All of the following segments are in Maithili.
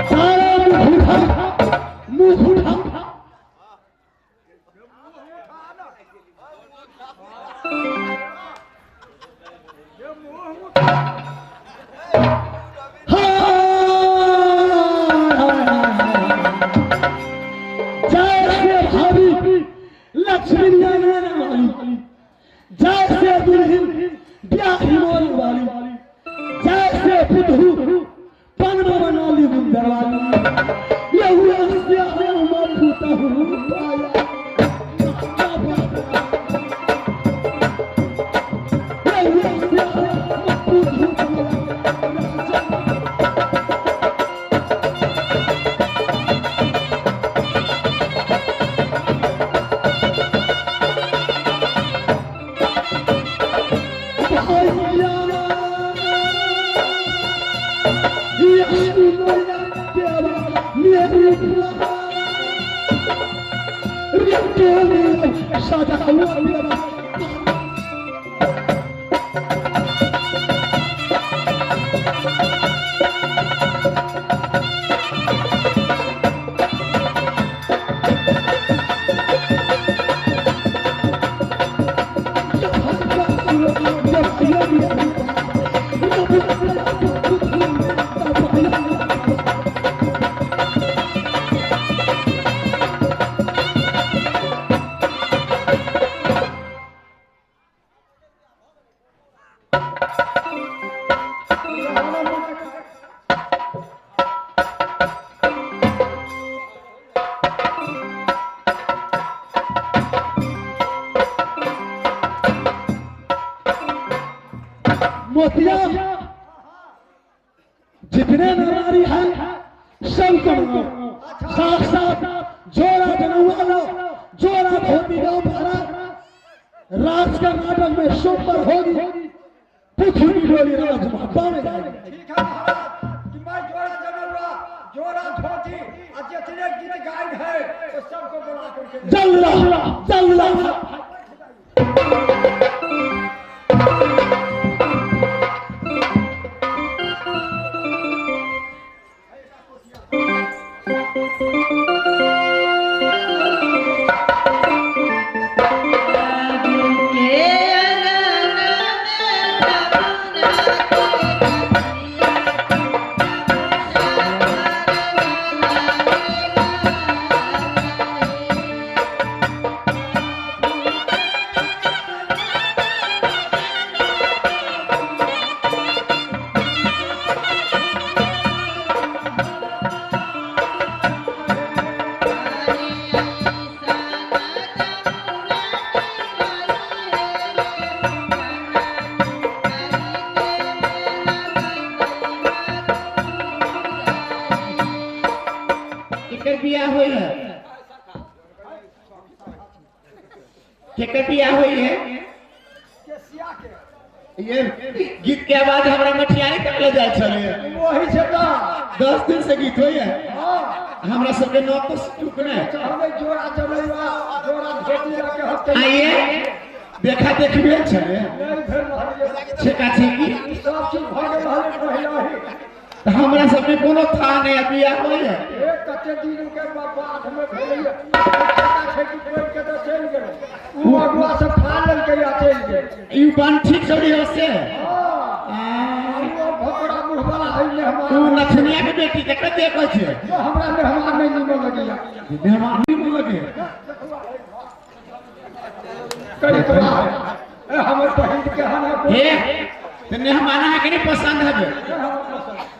सारा मुंह उठा, मुंह उठा। जैसे भाभी लक्ष्मी नारायण वाली, जैसे दुल्हन ब्याही मोर वाली, जैसे बुद्धू पनमा मनाली गुंदर वाली, ये हुआ फूटा हूँ पाया। मोतिया जितने नारी हैं सबको मनाओ, साथ साथ जोड़ा जनौआ लो, जोड़ा धोती गाँव भरा, राज का नाटक में सुपर होगी पृथ्वी डोली राज मोहब्बा में जाएगी। ठीक है महाराज कि मैं जोड़ा जनौआ जोड़ा धोती और जितने गीत गायन है वो सबको बुला करके जल रहा जल रहा। केकर बियाह होई है? केकर बियाह होई है? ये गीत के आवाज हमरा मठियारी तक ले जाय छले। वही से तो 10 दिन से गीत होई है। हमरा सबके नौ तो चुक ने हमें जोड़ा जनौआ जोड़ा धोती लके हत्ते आइए देखा देखी भेल छले। नहीं भेल रहल छेका छेकी सब चीज भ गेल रहल पहिले ही। तो हमरा सबके कोनो था नहीं बियाह होई है। एक कते दिन के बाद में भेल छेका छेकी कोई के तो चल गेल, उ अगुआ सब खा लेलकै आ चल गेल। ई बन ठीक चौड़ी हो से हां ओ भोकरा मुहवाला है मेहमान, उ नथनिया के बेटी केकरा देखै छै? हमरा मेहमान नहीं निमन लगैया। मेहमान निमन लगे करी तो ए हमर बहिन के हना हे त मेहमान है के नहीं पसंद है?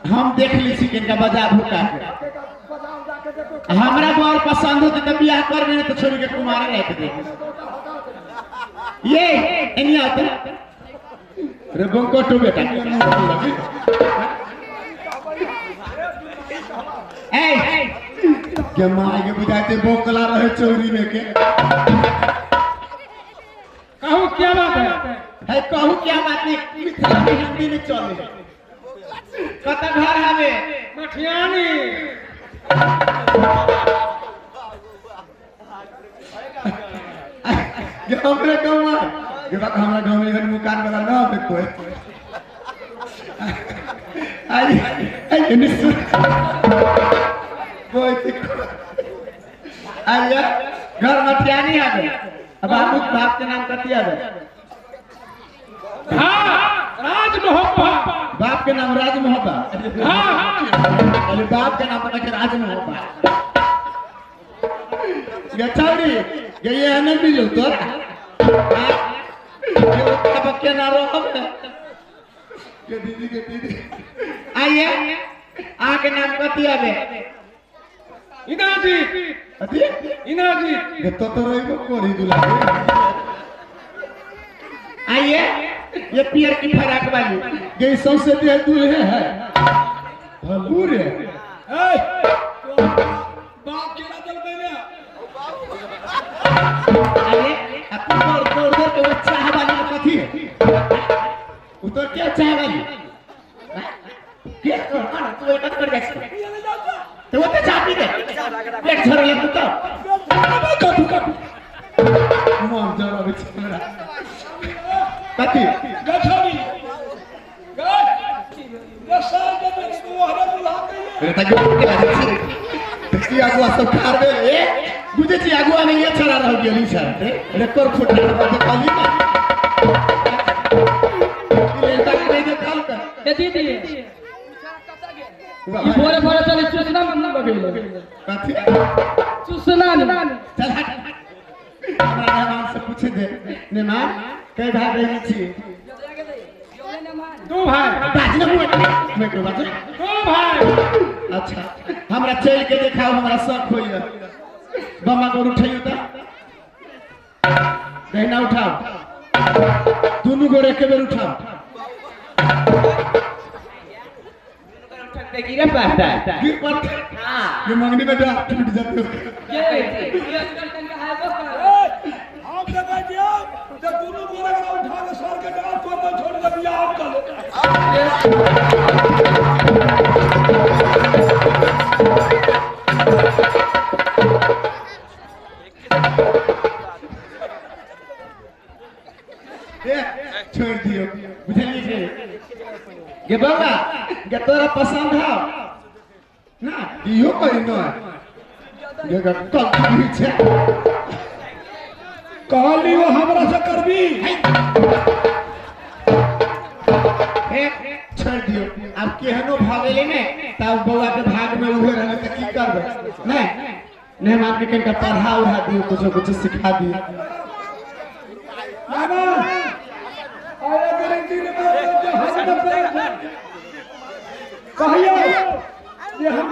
हम देख ली छी किनका बजा भुका के हमरा बर पसंद होते त बियाह करबे नहीं तो छोड़ी के कुमार रख दे। ये एनी आते रे बंकटो बेटा ए के माय के बुझाते बोकला रहे चौरी में के। कहू क्या बात है? है कहू क्या बात नहीं, मिथिला में हिंदी नहीं चले। कत घर हवे? मठियानी। ये हमरे गांव में, ये बात हमरा गांव में एहन मुकान वाला ना हवे कोई। आई आई निसु कोई आइए घर मठियानी हवे। अब बाबू बाप के नाम कथी हवे? हाँ राज मोहब्बा। बाप के नाम राज मोहब्बा। हाँ हाँ। अरे बाप के नाम बता के राज मोहब्बा। ये छौरी ये ये नहीं मिलो तो ये अब के ना रहो के दीदी के दीदी। आइए आ के नाम कथी हवे? इंद्रजीत। अथी इंद्रजीत। ये तो रही कोरी दुला। आइए ये पियर की फराक वाली ये सबसे देह दूल्हे है पूरे। ए बाप के ना दल बने। आइए अब तोड़ तोड़ तोड़ के वो चाह वाली कथी है? उतर के चाह वाली के तू एक कर जाए तो वो तो चापी दे पेट झर ले तू तो कथू कथू मन जरा बिछड़ा कथी गछड़ी गछ ये साल के तू हरे बुला के रे त के आगुआ सब खार दे ए बुझे छी आगुआ नहीं ये छड़ा रह गेली छड़ा रे कर फुट त खाली ना ले तक नहीं दे खाल का ए दीदी ई भोरे भोरे चले चुसना मन ना बगेले कथी चुसना चल हट। हमरा मेहमान से पूछ दे मेहमान कई भाई बहन छी? दो भाई। बाज ना मुंह में को बाज दो भाई। अच्छा हमरा चल के देखाओ, हमरा शौक होइए। बमा गोर उठाइयो त दहिना उठाओ, दोनों गोर एक बेर उठाओ। गिर पड़ता है, गिर पड़ता है। हां ये मंगनी में डर टूट जाते हो। ये हम देखै छियै जब दोनों गोरे के उठा के सर के डाल तोड़ दे छोड़ दे बियाह कर ले। ए छोड़ दियो बुझलिए छै गे बाबा गे तोरा पसंद है ना दियो कहि न गे कल की छै कहली वो हमरा से करबी। ए छोड़ दियो अब केहनो भागेले ने तब बौआ के भाग में उहे रहले त की करबे? नहीं नहीं हम के कनका पढ़ा उढ़ा दियो, कुछ कुछ सिखा दियो। मामा आया गारंटी रे जो हम कहियो ये हम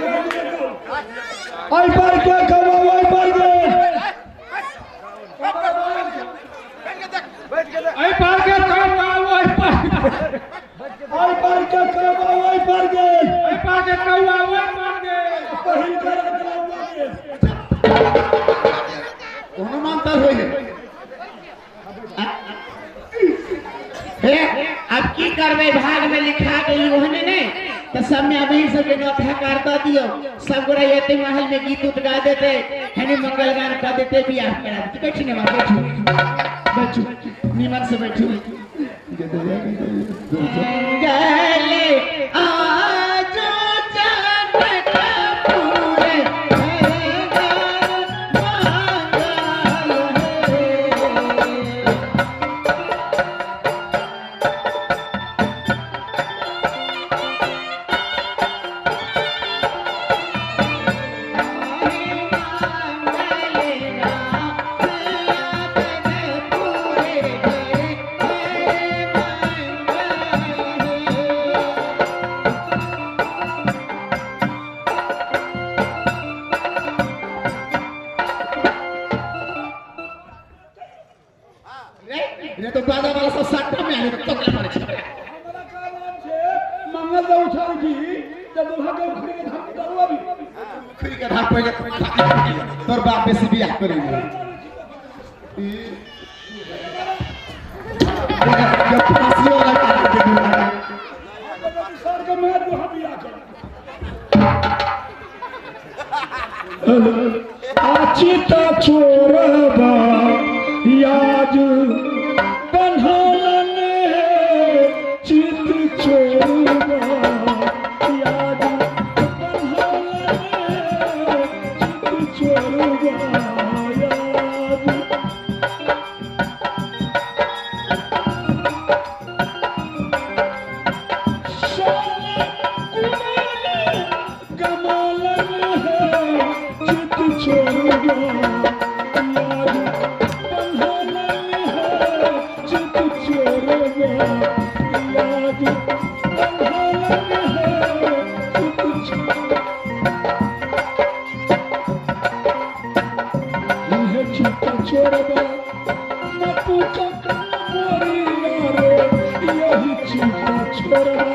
आई पर के कमाओ आई पर के आई पर के कमाओ आई पर आई पर के कमाओ आई पर के आई पर के कमाओ आई पर के पहिल कर कमाओ के कोनो मानता होई है। हे अब की करबे भाग में लिखा गई ओहने ने तो सब में अभी सब के नोट हकार द दियो। सब गोरा एते महल में गीत उत गा देते हनी मंगल गान कर देते बियाह करा देते। बैठी ने बैठू बैठू निमन से बैठू। गले आज जनकपुरे रे तो बाजा वाला सब सट्टा में आले तो तकला मारे छै। हमरा का नाम छै मंगल दे उठाल की जब दुल्हा के उखड़ी के धान करू अभी उखड़ी के धान पहिले तोर बाप बेसी बियाह करी। जब फांसी वाला काट के दूल्हा सर के मैं दुहा बिया कर आचिता चोरबा याज बन्हलन चित चोरबा याज बन्हलन चित चोरबा याज गमलन है चित चोरबा याज बन्हलन है चित चोरबा याज बन्हलन है चित चोरबा यह चित चोरबा मत मोरिया रे यही चित चोरबा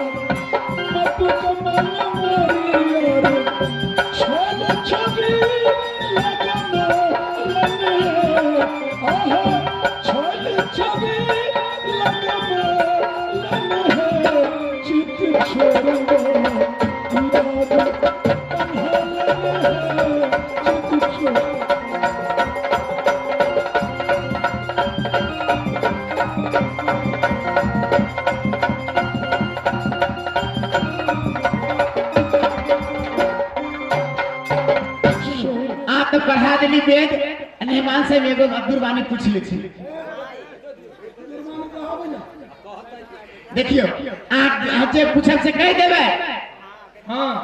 मत कमल मोरिया रे छोल छवि लगन लन आहा छोल छवि लगन लन है चित चोरबा याज बन्हलन है चित चोरबा। आप तो पढ़ा देली वेद मेहमान से एगो अब्दुलवानी पूछ ले छी। देखियो आप जे पूछब से कह देबै। हाँ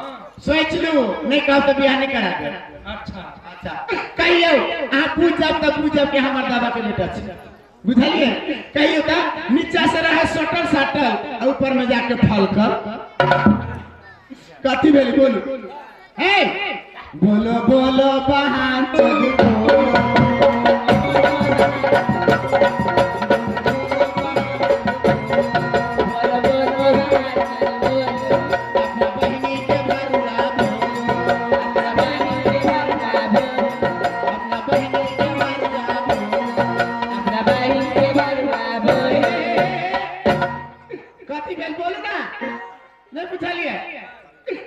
सोच लू नहीं कहब तो बियाह नहीं करा दे। अच्छा अच्छा कहियो आप पूछब तो पूछब के हमर दादा के बेटा छी बुझलिए। कहियो त नीचा से रहे सटल सटल और ऊपर में जाके फल कर कथी भेल बोलू। हे बोलो बोलो बहान चल बोलो अपना बहिनी के बरुआ बोलो अपना बहिनी के बरुआ बोलो अपना बहिनी के बरुआ बोलो अपना बहिन के बरुआ बोलो। कथी भेल बोलू ना नहीं बुझलिए।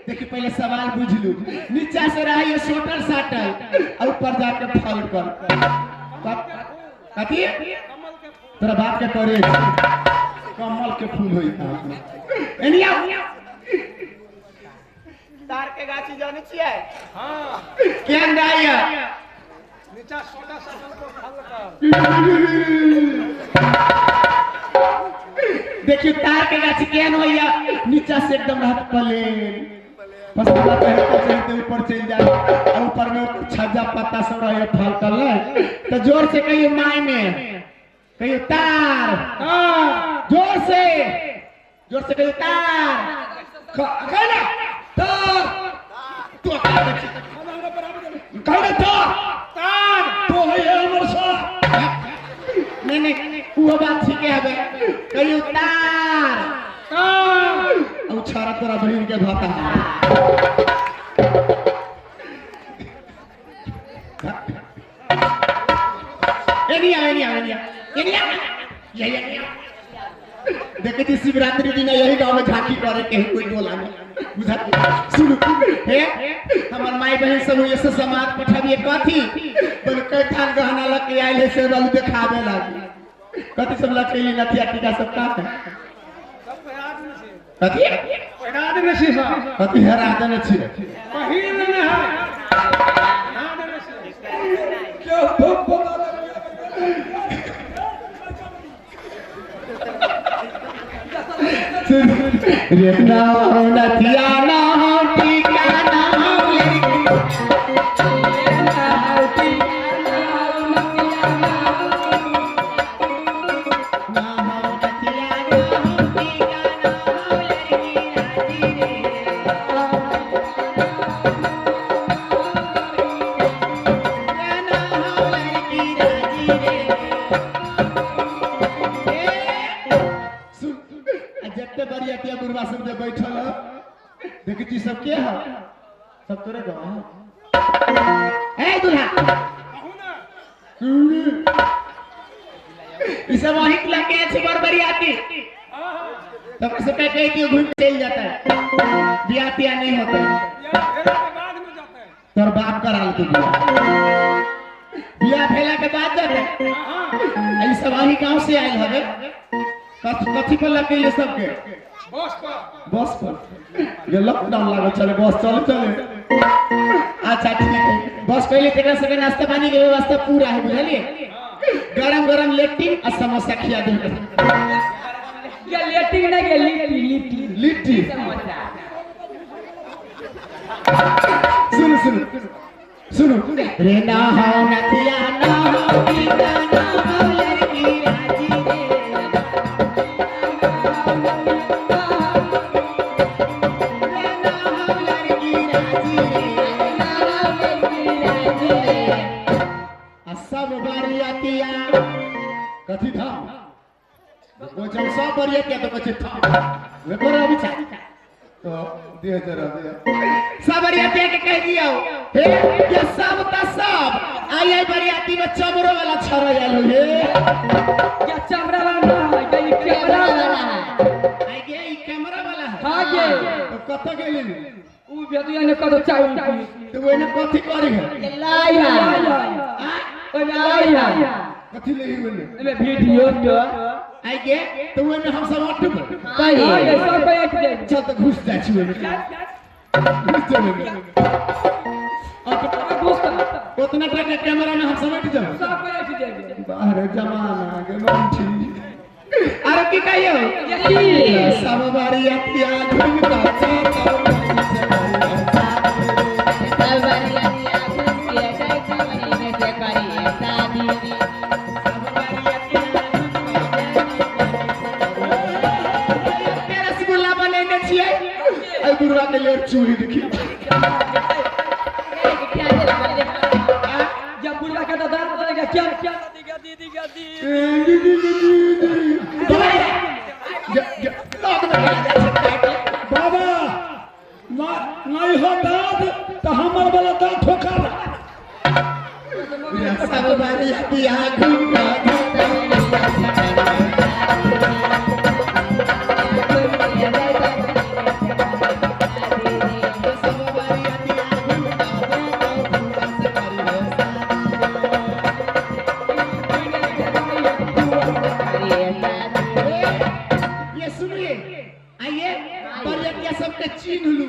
देखिए पहले सवाल बुझ लू। नीचा से रहा ये सोटल साटल और ऊपर जाके फल कर कथी तोरा बाप के करे कमल के फूल होई। एनिया तार के गाछी जाने छियै। हाँ केहन रहैया नीचा सोटा सटल को फल कर। देखियो तार के गाछी केहन होइया नीचा से एकदम रहत प्लेन पसंद पहनते चलते ऊपर चल जाए और ऊपर में छज्जा पत्ता सब रहे फल कर ले तो जोर से कहियो माय में कहियो तार जोर से कहियो तार कहना तार तू कहना तार तार तो है हमर सा नहीं नहीं वो बात ठीक है हबे कहियो तार तार और छारा तोरा बहिन के भाता एनिया एनिया एनिया एनिया ये ये देखे छी शिवरात्रि दिन यही गांव में झांकी करे के कोई टोला में बुझा सुनू हे हमर माई बहन सब ये से समाज पठाबिए कथी बोल कैठान गहना लके आइल है से बालू देखाबे लागी कथी सब लके नथिया टीका सब का है सब पहिरा देने छी कथी पहिरा देने छी सब कथी हेरा देने छी पहिर लेने है पहिरा देने छी क्यों धूप बना रे ना नथिया ना टीका ना जते बरियातिया बुढ़वा सब जे बैठल ह देखै छी सब के ह सब तोरे गाँव ह। ए दुल्हा कहू ना। ई सब वहीं के लके छै बरबरियाती तब से कह के घूम चल जाता है बियाह तिया नहीं होता है बाद में जाता है तोर बाप करा लेते बियाह बियाह भेला के बाद जाते ई सब वहीं गांव से आयल हवे कथी पर लकेले सबके बस पर ये लॉकडाउन लागल चले बस चले चले अच्छा ठीक है बस पहले तेरा सबके नाश्ता पानी के व्यवस्था पूरा है बुझलिए गरम गरम लिट्टी और समोसा खिया दे ये लेटिंग नहीं के लिट्टी लिट्टी लिट्टी समोसा सुनो सुनो सुनो रे ना हो नथिया ना हो गीता ना हो लड़की राजी रे रे ना हो लड़की राजी रे ना हो लड़की राजी रे आ सब बरियतिया कथी धाम वो जब सब बरियतिया तो कथी धाम वे करो अभी चा तो दे जरा दे सब बरियतिया के कह दियो हे ये सब त सब आई आई बरियाती में चमड़ो वाला छड़ा आयल हो हे क्या चमड़ा वाला ना है क्या ये कैमरा वाला है आई गे ई कैमरा वाला है हां गे तो कत गेली उ बेदुया ने कतो चाउ तो ओने कथी करी है ये लाई है ओए लाई है कथी लेही ओने एमे वीडियो तो आई गे तो ओने हम सब अटब हां ये सब पे एक जाए चल त घुस जाइ छी ओने घुस जाबे दोस्त उतना टाका कैमरा में हम समेट जाब सब पे एक जाए बाहर जमाना के मंठी अरे की कहियो ये की सब बरियतिया घुम का सब बरियतिया घूम के जाए महीने से करिए शादी सब बरियतिया रसगुल्ला बनेने छियै आई बुढ़वा के लेर चूड़ी देखी क्या दे जब बुढ़वा का दादा बोलेगा क्या क्या दीदी क्या दीदी बाबा ना नहीं हो दाद तो हमर वाला दांत ठोका सब बरियतिया घुम का सब बरियतिया घुम का से करिए ये सुनिए आइए बरियतिया सबके चिन्ह लू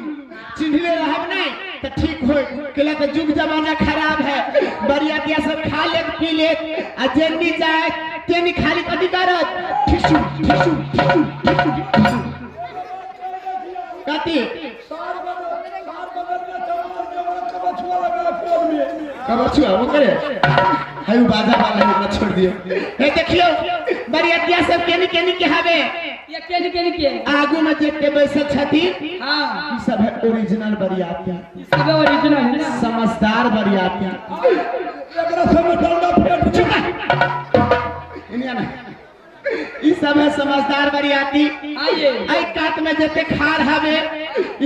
चिन्हले रहब नहीं तो ठीक होय केला तो जुग जमाना खराब है बरियतिया सब खा लेत पी लेत आ जेनी जाए तेनी खाली कथी करत ठिसु ठिसु ठिसु ठिसु ठिसु कथी सार बदल के चमार के बड़ा कबछुआ लगा पोल में कबछुआ वो करे हाय उ बाजा वाला है ओकरा छोड़ दियो हे देखियो बरियतिया सब केनी केनी के हवे ये केनी केनी के आगू में जेते बैसल छथिन हां ई सब है ओरिजिनल बरियातिया ई सब ओरिजिनल है ना समझदार बरियातिया एकरा सब डंडा फेंक चुप इन्हें ना ई सब है समझदार बरियाती आइए आई कात में जेते खार हवे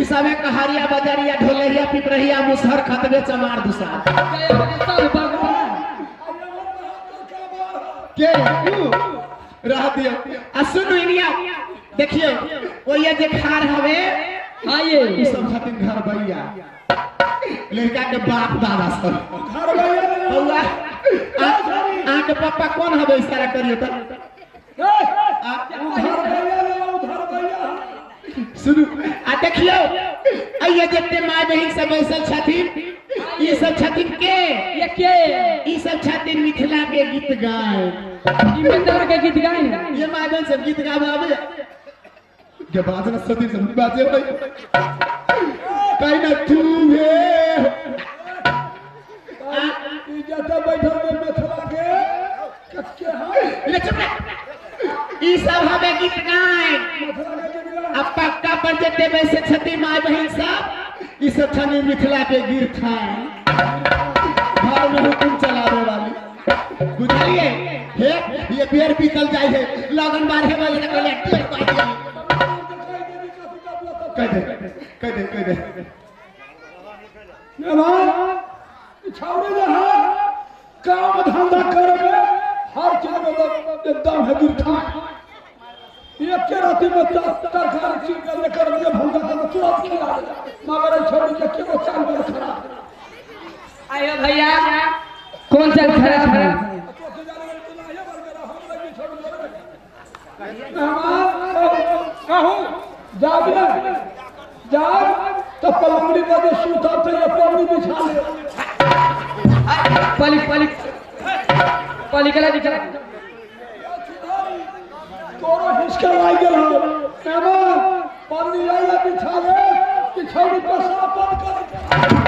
ई सब है कहारिया बजरिया ढोलरिया पिपरहिया मुसहर खतबे चमार दुसार सब भगवान के ऊ रह दियो आ सुनु इनिया देखियो ओ ये जे खार हवे आइए ई सब छथिन घर भैया लड़का के बाप दादा सब घर भैया बउआ अहाँ के पप्पा कौन हवे इशारा करियो त उधर भैया ले उधर भैया सुनू आ देखियो आइए जते माय बहिन सब बैसल छथिन ई सब छथिन के ये के ई सब छथिन मिथिला के गीत गाय ई मिथिला के गीत गाय ने ये माय बहिन सब गीत गावे आवे के बाजना सती सब बाजे भाई कहीं ना तू हे ई जते बैठल में मिथिला के कक्के हां ले चुप रह। ई सब हवे गीत गाय मिथिला के गीत गाय अब पक्का पर जते वैसे छथिन माय बहिन सब ई सब छथिन मिथिला के गीत खाए घर में हुकुम चलावे वाली बुझलिए हे ये बेर बीतल जाय है लगन बारह बजे तक ले टेर पाई कह दे कह दे कह दे ना भाई छावरे जहां काम धंधा करबे हर हर चीज में एकदम है गिरथा। एक के राती में तरकारी चीज में लेकर दिए भौजा के तुरंत खिला मगर छोड़ी के केगो चाल बड़ खराब। आयो भैया कौन चाल खराब है? कहूं जाग ना जाग तो पलंगड़ी पर जो सूता थे ये पलंगड़ी बिछा ले पली पली पली कला दिखला तोरो हिसके लाग गेल हो मेहमान पलंगड़ी आइला बिछा ले कि छौड़ी पर सापन कर।